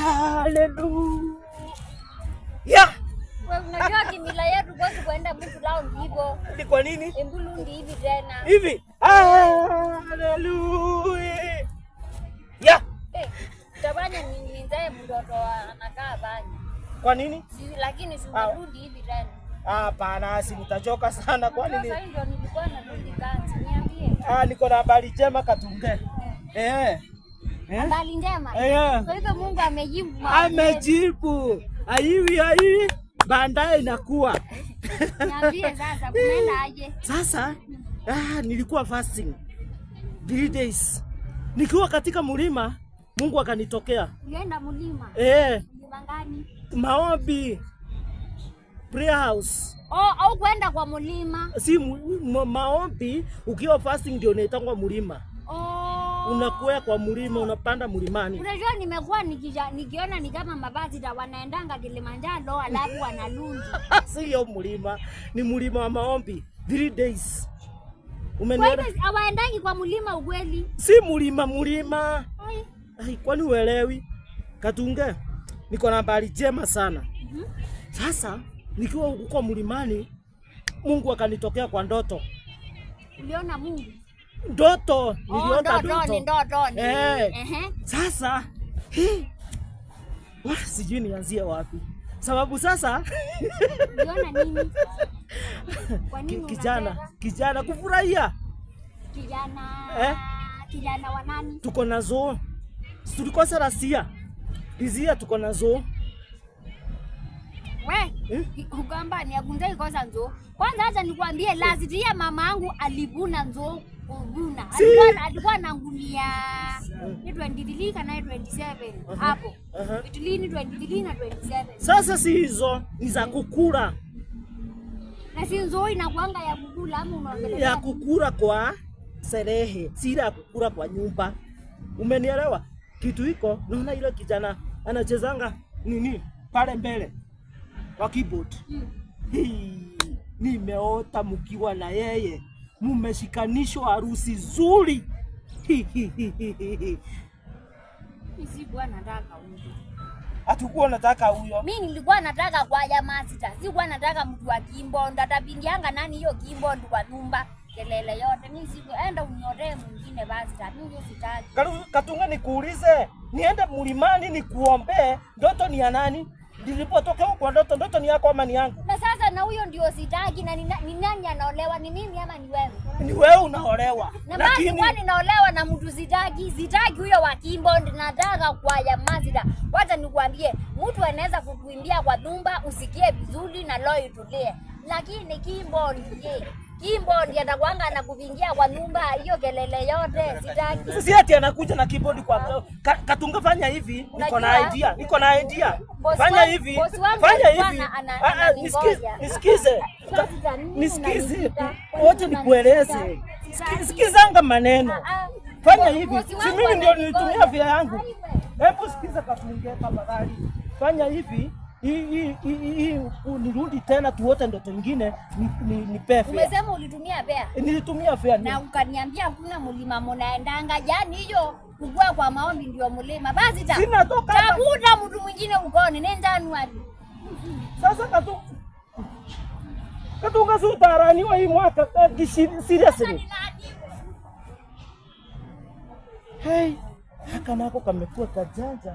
Haleluya. Wewe unajua kimila yetu kwetu kwenda mtu round hivyo. Ni kwa nini? Embulundi hivi tena. Hivi. Haleluya. Ya. Eh, tabanya ninzae mtoto anakaa banya. Kwa nini? Si, lakini si unarudi hivi tena. Hapana, si nitachoka sana kwa nini? Sasa ndio nilikuwa narudi kazi. Niambie. Ah, niko na habari njema Katunge. Eh. Eh? Habari njema. Eh. Kwa hivyo Mungu amejibu. Amejibu. Aiwi aiwi baadaye inakuwa. Niambie sasa kunaenda aje? Sasa nilikuwa fasting 3 days. Nikiwa katika mlima Mungu akanitokea. Ulienda mlima? Eh. Mlima gani? Maombi. Prayer house. Oh, au kwenda kwa mlima? Si maombi ukiwa fasting ndio unaitangwa mlima. Oh. Unakuwa kwa mlima, unapanda mlimani. Unajua nimekuwa nikiona ni kama mabasi da wanaendanga Kilimanjaro alafu wanarudi. Sio mlima, ni mlima wa maombi 3 days. Kwa Umeniona? hivyo hawaendangi kwa mlima ukweli? Si mlima mlima. Ai. Ai, kwani uelewi? Katunge, niko na habari njema sana. Sasa nikiwa huko mlimani Mungu akanitokea kwa ndoto. Uliona Mungu? Ndoto, niliota Oh, ndoto ni ndoto ni. Eh. Ehe. Sasa sijui nianzie wapi. Sababu sasa Uliona nini? Kwa nini kijana, unacheka? kijana kufurahia. Kijana. Eh? Kijana wa nani? Tuko nazo. Tulikosa rasia. Rizia tuko nazo. We, Eh? ugamba ni akunza ikosa nzo. Kwanza acha nikwambie last year mama yangu alivuna nzo kuvuna. Si. Alikuwa na ngunia ni 23 kana 27 hapo. Between 23 na 27. Sasa si hizo ni za kukula. Na si nzo inakuanga ya kukula ama unaongelea? Ya kukula kwa sherehe, si ile ya kukula kwa nyumba. Umenielewa? Kitu iko naona ile kijana anachezanga nini pale mbele kwa keyboard. Hii, nimeota mkiwa na yeye mumeshikanishwa harusi nzuri. Mimi sikuwa nataka huyo. Hatukuwa nataka huyo. Mimi nilikuwa nataka kwa jamaa sita. Sikuwa nataka mtu wa keyboard. Atapingianga nani hiyo keyboard kwa nyumba? Kelele yote. Mimi sikuenda unyoree mwingine basi. Mimi huyo sitaki. Katunga nikuulize, niende mlimani nikuombee, ndoto ni ya nani? Nilipotokea kwa ndoto, ndoto ni yako ama ni yangu? Na sasa na huyo ndio sitaki na ni nani anaolewa? Ni mimi ama ni wewe? Ni wewe unaolewa. Na basi kwani naolewa na mtu sitaki, sitaki huyo wa keyboard, nataka kwa ya Mazda. Wacha nikuambie, mtu anaweza kukuimbia kwa nyumba usikie vizuri na roho itulie. Lakini keyboard ye, keyboard atakuanga anakuvingia kwa nyumba hiyo kelele yote sitaki. Sisi ati anakuja na keyboard kwa Katunga, fanya hivi, niko na Unajua? idea, niko na idea. Boss Fanya hivi, boss wangu fanya alikuwa hivi. anangoja. Nisikize. Sasa nini Nisikize. unaniita? Kwa nini Wote nikueleze. unaniita? Sitaki. Sikizanga maneno. Fanya hivi. Boss Si wangu mimi ndio anangoja. nilitumia vya yangu. Aiwe. Hebu sikiza Katunge tafadhali. Fanya hivi. Hii nirudi tena tuote ndoto nyingine nipe fare. Umesema ulitumia fare. Nilitumia fare. Na ukaniambia hakuna mlima munaendanga, yaani hiyo kukua kwa maombi ndio mlima. Basi Sina toka hapa. tafuta mtu mwingine ukone nenda Januari. Sasa Katunga si utaraniwa hii mwaka seriously. Hey, haka nako kamekuwa kajanja.